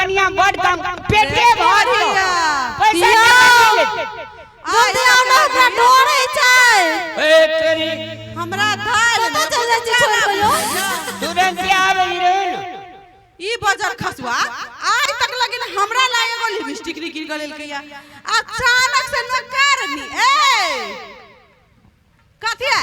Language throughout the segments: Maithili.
कनिया बड़ काम पेटे भर बढ़िया। पैसा यौ। केना मिलत? जल्दी आउ ने, हमरा डर होइ छै। ए तेरी। हमरा दालि कतऽ चलि जाइ छी छोड़ि कऽ यौ? तुरंत आबै रहे ने। ई बजर खसुआ आज तक लगिन हमरा ला एगो लिपस्टिक नहीं कीन के लेलकै या अचानक से नकारनी। ए कथी है?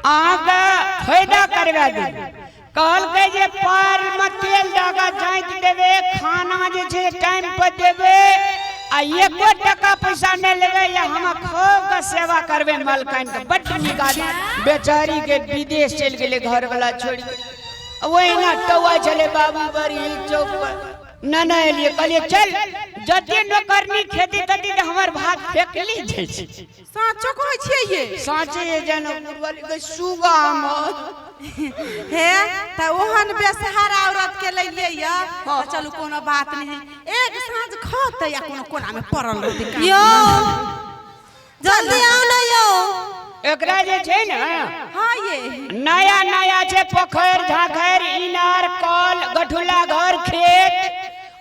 अहाँके फायदा करवा देबै। कहलकै जे पार में तेल दऽ कऽ जाँति देबै, खाना जे छै टाइम पर देबै आ एको टका पैसा नहि लेबै, या हम खूब के सेवा करबै मलकाइन के। बड्ड नीक आदमी। बेचारी के विदेश चलि गेलै घरवाला छोड़ि के। ओहिना टौआ छलै बाबू बड़ी चौक पर। न न एलियै, कहलियै चल जते नौकरनी खेती तती तऽ हमर भात फेकली जाइ छै। साँचो कहै छियै ये? साँचे ये जनकपुर वाली के सुगा हमर। हे तऽ ओहन बेसहारा औरत के लैलियै या तऽ चलू कोनो बात नहीं, एक साँझ खतै या कोनो कोना में पड़ल रहतै काम। यौ जल्दी आउ ने यौ। एकरा जे छै ने, हाँ ये नया नया छै पोखरि झाखरि इनार कल गठुला घर खेत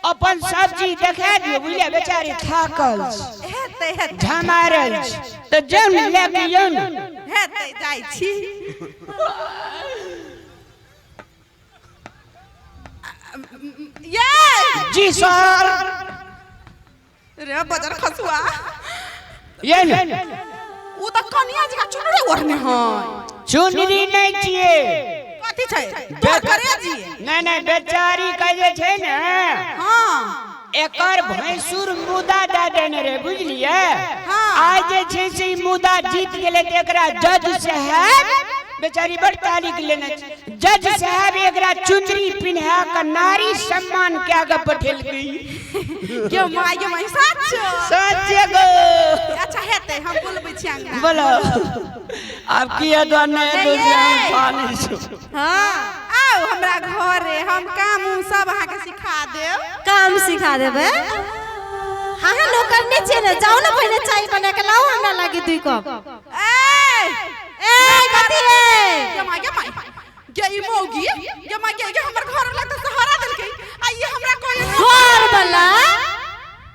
अपन सब चीज देखा दियौ, बुझलियै? बेचारी थाकल छै, हेतै हेतै, झमारल छै, तऽ जाउ ने लए के यौ ने। हेतै, जाइ छी। ये जी सर। रे बजर खसुआ, ये ने उ तऽ कनिया जी का चुनरी ओढ़ने है। चुनरी नहि छियै। कथी छै तोर करे जी? नहि नहि, बेचारी के जे छै ने, हाँ, एकर भैंसुर मुदा दए देने रहे, बुझलियै? हाँ। आइ जे छै से ई मुदा जीत गेलै तऽ एकरा जज साहब, बेचारी बड़ तारीख लेने छै, जज साहब एकरा चुनरी पिन्हा कऽ नारी सम्मान कए कऽ पठेलकै। गे माय गे माय, सच? सच गो। अच्छा हेतै, हम बोलबै छी अंगना। बोलो आब की हेतौ? नहि हेतौ से हम पानी छौ। हाँ। आउ हमरा घरे, हम काम उम सब अहाँके सिखा देब। काम सिखा देबै? अहाँ नौकरनी छियै ने, जाउ ने पहिले चाय बना के लाउ हमरा लागी 2 कप। ए ए कथी रे? गे माय गे माय गे, ई मौगी गे माय गे गे, हमर घर वाला तऽ सहारा देलकै आ ई हमरा कहै घर वाला?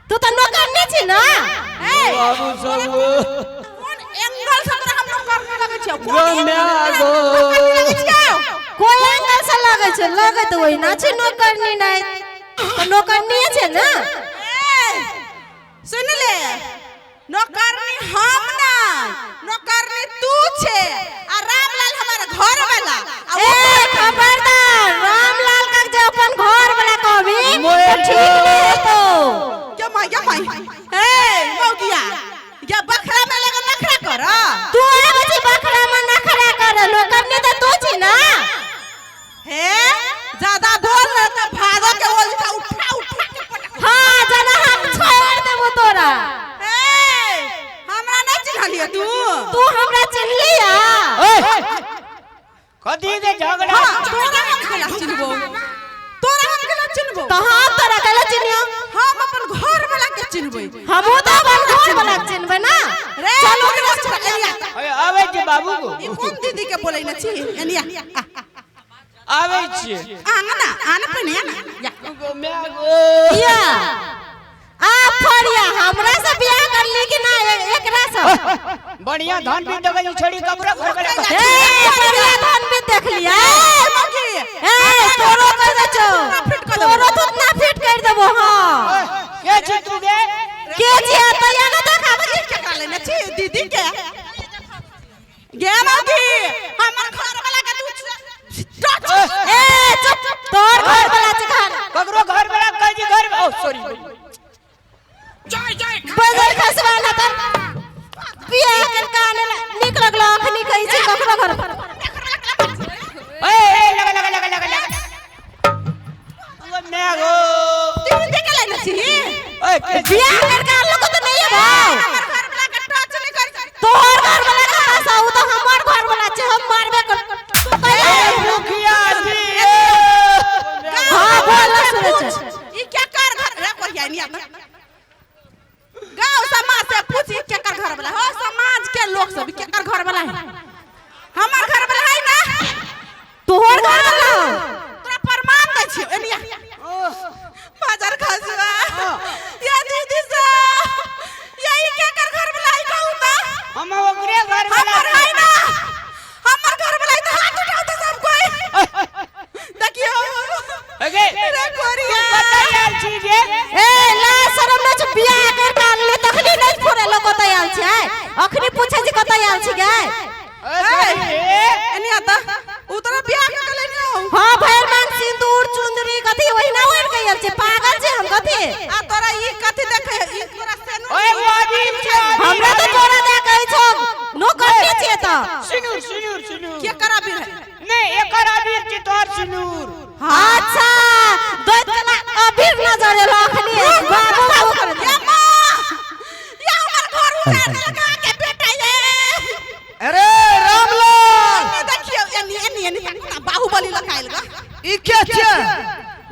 तू तऽ नौकरनी छी ना। ए बाबू सब कोन एंगल से तोरा हम नौकरनी लगै छियौ? कोन गो एंगल म्या से गो। तोरा नौकरनी लगै छियौ? कोई एंगल से लगै छै? लगै तऽ ओहिना छै नौकरनी, नहि तऽ नौकरनी छै ने। ए सुन ले, नौकरनी हम नहीं, नौकरनी तू छे आ रामलाल हमार घर वाला आ ए खबरदार, रामलाल का जे अपन घर वाला कहबी मोए तऽ ठीक नहीं हेतौ। गे माय गे माय, ए मौगिया गे, बखरा में लगा नखरा कर। तू आबै छी बखरा में नखरा कर, नौकरनी तऽ तू छी ना। हे ज्यादा बोल न त भागो के ओल का उठा उठा के पटक। हाँ जना हम छोड़ देबो तोरा। ए हमरा नहीं चिन्हलियो तू? तू हमरा चिन्हलिया? ओए, कथी के झगड़ा? हाँ, तोरा हम केला चिन्हबो? तोरा हम केला चिन्हबो? तऽ हम तोरा केला चिन्हियो? हम अपन घर वाला के चिन्हबै। हमहूँ तऽ अपन घर वाला के चिन्हबै ना। रे चलू। ओकरा छोड़, एनिया। ओए, आबै छी बाबू गो। ई कोन दीदी के बोलै न छी? एनिया आ, आबै छियै। आंगना आन पहिने आना या। गो म्या गो। या आ फरिया, हमरा से बियाह करली कि ना एकरा से? बढ़िया धन भी देबै, छोड़ी कपड़ा घर वाला। ए बढ़िया धन भी देख लिया। ए मौगी, ए तोरो कर दे छौ, फिट कर देबो। तोरो तो उतना फिट कर देबो। हाँ। के छी तू गे? के छियै तऽ या ना देखाबै के केकरा लेने छी? दीदी के। गे मौगी, हमर घर वाला के तू टच। ए चुप, तोर घर वाला छै घर। ककरो घर वाला कहै छी घर, ओ सॉरी। बजर खसवा ना तर बियाह कर के आने ला नीक लगलो अखनी कहै छी ककरो घर। ए ए लगा लगा लगा लगा लगा ओ म्या गो। दीदी के लेने छी। ओए के छी? बियाह कर के आनलो को तऽ नहीं है भाव। हमर घर वाला के टच नहीं कर। तोहर घर वाला कहाँ से? उ तऽ हमर घर वाला छै, हम मारबे कर। तू कहिया ए मुखिया जी। हाँ बोल ना, सुनै छै। ई क्या कर घर रे कोरिया नहीं आता। गांव समाज से पूछ, ई केकर घर वाला हो? समाज के लोग सब, ई केकर घर वाला है? हमर घर वाला है ना। तोहर घर वाला? तोरा प्रमाण दै छियौ, एनिया। रे कोरिया कतऽ आयल छी गे? ए ला शरम नै छौ बियाह कर के आनले तखनी नै फुरेलो कतऽ आयल छी आय अखनी पूछै छी कतऽ आयल छी गे। ए, एनी आता उ तोरा बियाह के लेने हो। हां भैर मांग सिंदूर चुंदरी कथी ओहिना ओढ़ के आयल छी पागल छी हम कथी। आ तोरा ई कथी देखे ई तोरा सेनु ओए वो अबीर छै, अबीर। हमरा तो तोरा दे कहै छौ नौकरनी छियै तऽ। सिनूर सिनूर सिनूर। के करा बिर है? नहीं एकर अबीर छै तोहर सिनूर। अच्छा दैत कला अबीर नजर एलो अखनी बाबू बाबू करैत। ये मां ये हमर घर उड़ा देलक के बेटा ये। अरे रामलाल एने देखियो एनी एनी एनी ताकू ना बाहुबली लखाइल गा। ई के छै?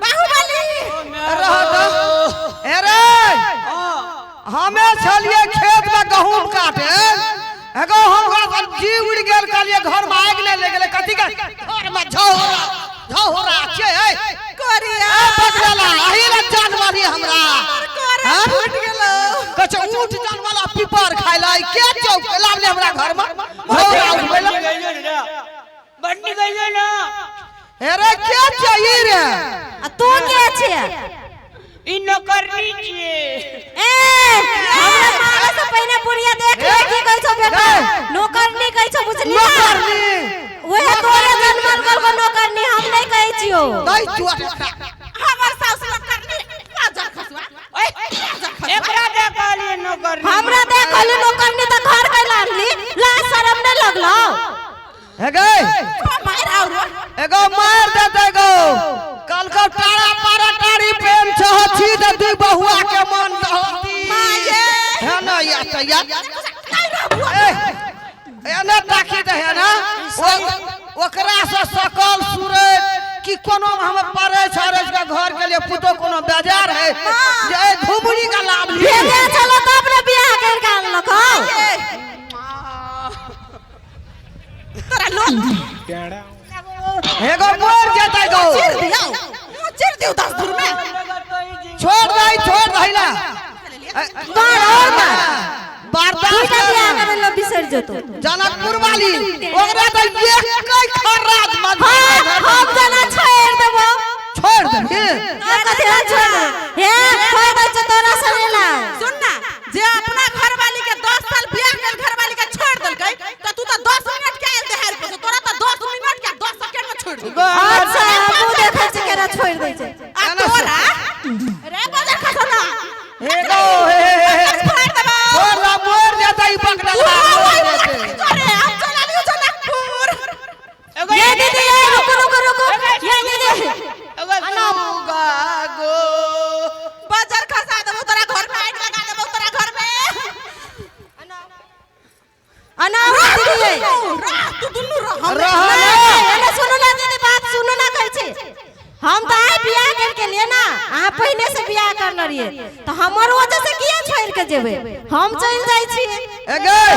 बाहुबली रह दो। अरे हमे छलिए खेत में गहूम काटे एगो हम जी उड़ गेल कहलिए घर में आगि ले गेलै कथी के घर में झोरा झोरा छै ए कोरिया ए बकरेला अही ला जानवर ही हमरा कोरा हाँ? फूट गेलो। कछ ऊंट जानवर आ पिपर खाइ ला के चौक लावले हमरा घर में झोरा उड़बै ला। बंडी गइयो ना। अरे के छै ई रे? आ तू के छियै? ई नौकरनी छियै। ए हमरा मारे से पहिने बुढ़िया देख ले की कहै छौ बेटा नौकरनी कहै छौ बुझली ना? नौकरनी ओहे तोरे जनमल गल को नौकरनी हम नहीं कहै छियौ। दई चोट हमर सास नौकरनी बाजार खसुआ ओए बाजार खसुआ एकरा दे कहलिए नौकरनी। हमरा देख कहली नौकरनी तऽ घर के लानली ला शरम नहीं लगलो। हे गई मार और एगो मार देते गो कल को टाड़ा पारा टाड़ी प्रेम छहछी दे दी बहुआ के मन दहती माये है ना या त या नहीं रहबुआ ए एने ताकी दे है ना ओकरा से सकल सूरज कि कोनो हम परे छरे के घर के लिए पुतो कोनो बाजार है जे ए धुमड़ी का लाभ लिए भेजे छलो तब ने बियाह कर के आनलक हौ। तोरा लोग एगो मर जेतै गो चिर दियो मुंह चिर दियो 10 दूर में छोड़ दई ना मार और मार बर्दाश्त तू बियाह करे ला बिसर जतो। जनकपुर वाली ओकरा त एक खराज मत हाँ हम जना छोड़ देबो। छोड़ दे तब कथी ला छोड़ देबो? हे खोइ दै छौ तोरा संगे ला। सुन ना जे अपना घर वाली के 10 साल बियाह कर घर वाली के छोड़ देलकै त तू त 10 मिनट के आयल देहार पर तोरा त 10 मिनट के 10 सेकंड में छोड़ देलकै। अच्छा हमहूँ देखै छी केना छोड़ दै छै। आ तोरा रे बाजार खसो ना एगो हे हे हे छोड़ देबो। छोड़ दा मोर जेतै ई पकड़ला मोर जेतै। अरे हम चला लियो जनकपुर। एगो ये दीदी ये रुको रुको रुको ये दीदी एगो सुगा गो बाजार खसा देबो तोरा घर में आग लगा देबो तोरा घर में। अना दीदी ये रह तू दुनू रह हम रह ना। अना सुनो ना दीदी बात सुनो ना कहै छी हम तऽ आइ बियाह करके लिए ना अहाँ पहिने से बियाह करने रहियै तऽ हमर वजह से किया छोड़ के जेबै हम चलि जाइ छियै। ए गई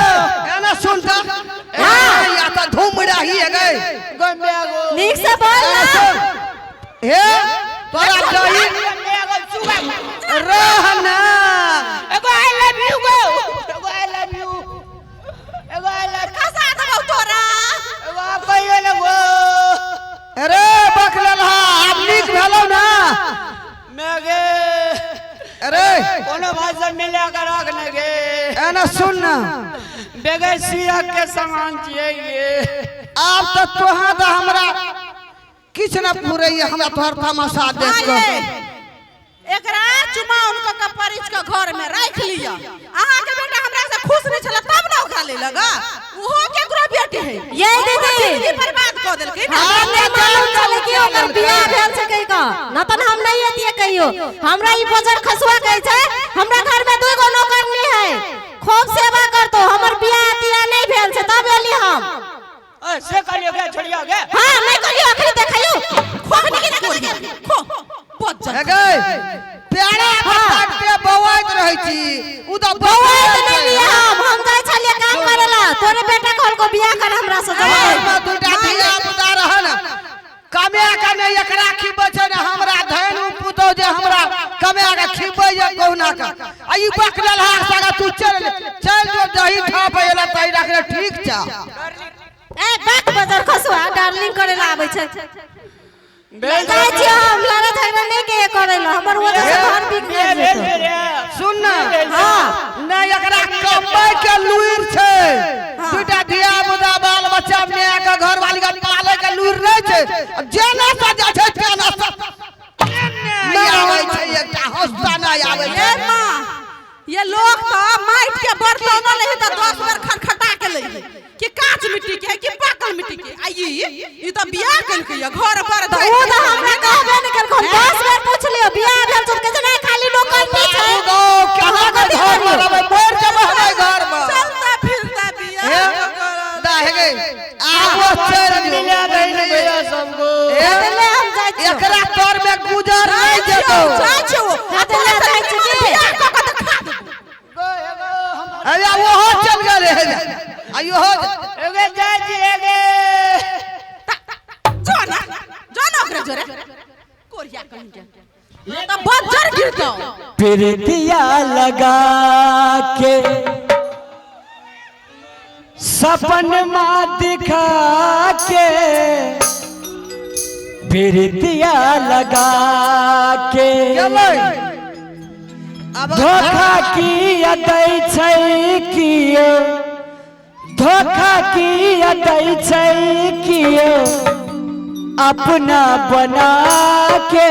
एना सुन त हां या त धूम रही है गई गो गो नीक से बोल ना। हे तोरा दही एगो सुगा रह ना। एगो I love you go एगो I love you एगो I love खसा देबो तोरा। एगो कहियो ना गो। अरे बकलेल हा आब नीक भेलौ ना मैं गे अरे कोनो भाषा मिला के रख ने गे। एना सुन ना बगैर सिया के सामान छियै ये। आब त तोहा त हमरा किछ न पुरैया हमरा तोहर तमाशा देख के। एकरा चुमाउन क के परिच के घर में राख लिया। अहाँ के बेटा हमरा से खुश नहीं छला तब ना ओकरा ले लगा उहो केकरो बेटी है ये दीदी जिंदगी बर्बाद क देलकै ना। हमरा नहि मालूम छलै कि ओकर बियाह भेल छै कहि कऽ न तऽ हम नहि एतियै कहियो। हमरा ई बजर खसुआ कहै छै हमरा घर में 2 गो नौकरनी है खूब सेवा करतो हमर बियाह तियाह नहीं भेल छै तब एली हम। ए से कहलियो गे छोड़ियो गे। हां नहीं कहलियो अखनी देखियो खो खो खो बजर हे गई प्यारा के बौआइत रहै छी उ त बौआइत नहि लियै हम जाइ छलियै काम करे ला तोरे बेटा कहलको बियाह कर हमरा से घरमे दूटा धिया पुता रहन कमे कमे एकरा खिबै छै ने हमरा धन पुतौ जे हमरा कमे के खिबै ये कहुना के आ ई बकलेल हा सागा तू चल चल जो दही ठाप एला तई रखले ठीक छ। ए बैक बजर खसुआ डार्लिंग करे ला आबै छै। जाइ छी हम लड़ाई झगड़ा नहीं के करे ला हमर वजह से घर बिक गेल जेतो। सुन ना। हां नहीं एकरा कमबै के लुइर छै। दुटा धिया पुता बाल बच्चा माय के घर वाली के पाले के लुइर नहीं छै। जेना सजा छै तेना नहीं आबै छै एकटा हंसता नहीं आबै छै। ए मां ये लोग तो माइट के बर्तन नहीं तो 10 बार खटखटा के ले कि कांच मिट्टी के है कि पाकल मिट्टी के। आ ई तो बियाह केलकै घर पर तो उ तो हमरा कहबे नहीं केलको। हम 10 बार पूछ लियो बियाह भेल छै के नहीं खाली नौकरनी छै। गो केना के घर में रहबै मर जेबै हम घर में। चलता फिरता बियाह दा हे गे आबो चल मिला गई ने भैया सबको। ले हम जाइ छी एकरा तर में गुजर नहीं जेतो। जाइ छी हां त ले जाइ छी की बियाह क के त खा देबो। अरे ओहो चल गेल हे आइयो हो एगे जाइ छी एगे जो ना जो ना ओकरा जोरे कोरिया कहीं के त बज्जर गिरतो। प्रीतिया लगा के सपन मा दिखा के प्रीतिया लगा के धोखा किया दै छै कियो धोखा किया दै छै कियो अपना बना के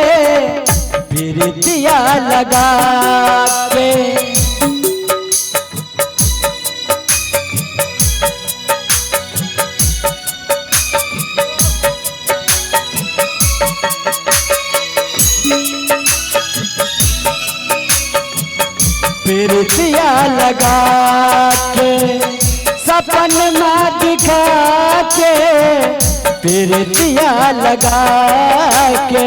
प्रीतिया लगा के। प्रीतिया लगा के सपन में दिखा के प्रीतिया लगा के।